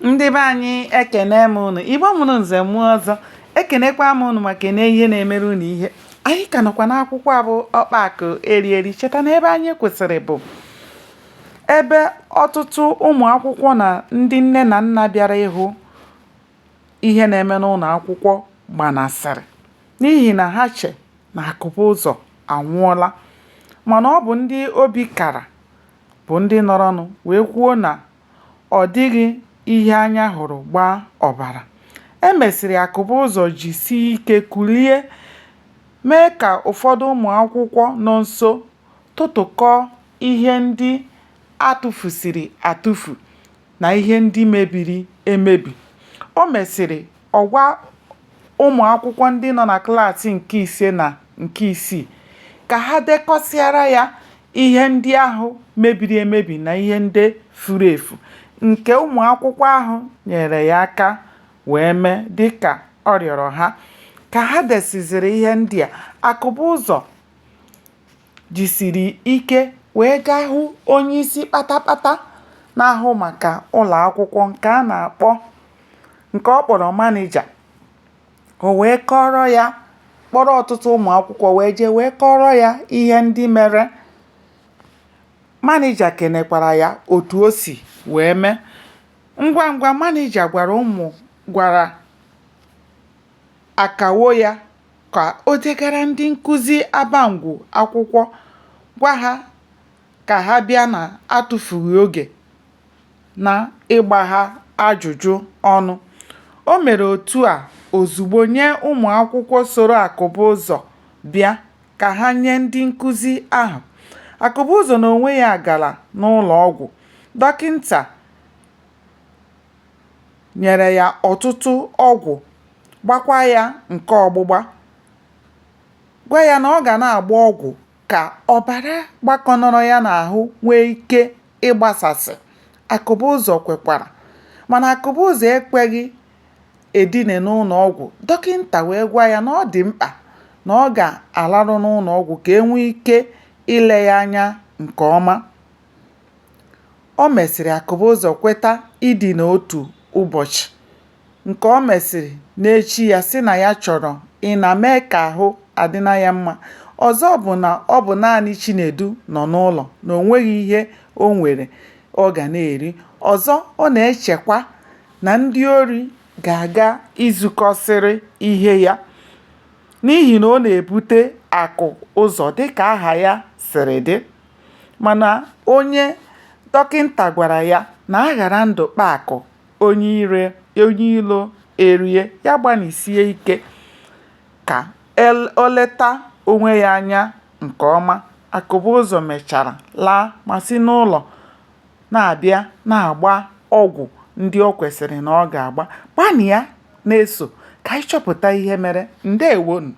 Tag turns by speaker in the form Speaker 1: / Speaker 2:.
Speaker 1: Ndị be anyị, ekene m unu. Igbo mụrụ nze mụọ ọzọ, ekenekwa m unu ma kene ihe na-emere unu ihe. Anyị ka nọkwa n'akwụkwọ a bụ Ọkpa Akụ Eri Eri. Cheta na ebe anyị kwụsịrị bụ ebe ọtụtụ ụmụ akwụkwọ na ndị nne na nna bịara ịhụ ihe na-eme n'ụlọ akwụkwọ gbanasịrị n'ihi na ha che na Akụbụzọ anwụọla. Mana ọ bụ ndị obi kara bụ ndị nọrọnụ wee kwuo na ọ dịghị ihe anya hụrụ gbaa ọbara. E mesịrị Akụbụzọ jisie ike kulie mee ka ụfọdụ ụmụ akwụkwọ nọ nso tụtụkọọ ihe ndị a tụfusịrị atụfu na ihe ndị mebiri emebi. O mesịrị ọ gwa ụmụ akwụkwọ ndị nọ na klaasị nke ise na nke isii ka ha dekọsịara ya ihe ndị ahụ mebiri emebi na ihe ndị furu efu, nke ụmụ akwụkwọ ahụ nyeere ya aka wee mee dịka ọ rịọrọ ha. Ka ha desịzịrị ihe ndị a, Akụbụzọ jisiri ike wee gaa hụ onyeisi kpatakpata na-ahụ maka ụlọ akwụkwọ nke a na-akpọ nke ọ kpọrọ manịja. O wee kọọrọ ya, kpọrọ ọtụtụ ụmụ akwụkwọ wee jee wee kọọrọ ya ihe ndị mere. Manịja kenekwara ya otu o si wee mee. Ngwa ngwa manịja gwara ụmụ gwara akawo ya ka o degara ndị nkụzi Abangwu akwụkwọ gwa ha ka ha bịa na-atụfughị oge na ịgba ha ajụjụ ọnụ. O mere otu a ozugbo nye ụmụ akwụkwọ soro Akụbụzọ bịa ka ha nye ndị nkụzi ahụ. Akụbụzọ n'onwe ya gara n'ụlọ ọgwụ. Dọkịnta nyere ya ọtụtụ ọgwụ gbakwa ya nke ọgbụgba, gwa ya na ọ ga na-agba ọgwụ ka ọbara gbakọnọrọ ya n'ahụ nwee ike ịgbasasị. Akụbụzọ kwekwara. Mana Akụbụzọ ekweghị edine n'ụlọ ọgwụ. Dọkịnta wee gwa ya na ọ dị mkpa na ọ ga-alarụ n'ụlọ ọgwụ ka e nwee ike ile ya anya nke ọma. O mesịrị Akụbụzọ kweta idina otu ụbọchị, nke o mesịrị n'echi ya sị na ya chọrọ ịna mee ka ahụ adịna ya mma. Ọzọ bụ na ọ bụ naanị Chinedu nọ n'ụlọ na o nweghị ihe o nwere ọ ga na-eri. Ọzọ, ọ na-echekwa na ndị ori ga-aga izukọsịrị ihe ya n'ihi na ọ na-ebute akụ ụzọ dịka aha ya siri dị. Mana onye dọkịnta gwara ya na a ghara ndụ kpaa akụ, onye iro erie, ya gbanịsie ike ka o leta onwe ya anya nke ọma. Akụbụzọ mechara laa ma si n'ụlọ na-abịa na-agba ọgwụ ndị o kwesịrị na ọ ga-agba. Gbanịa na-eso ka anyị chọpụta ihe mere. Ndeewonụ!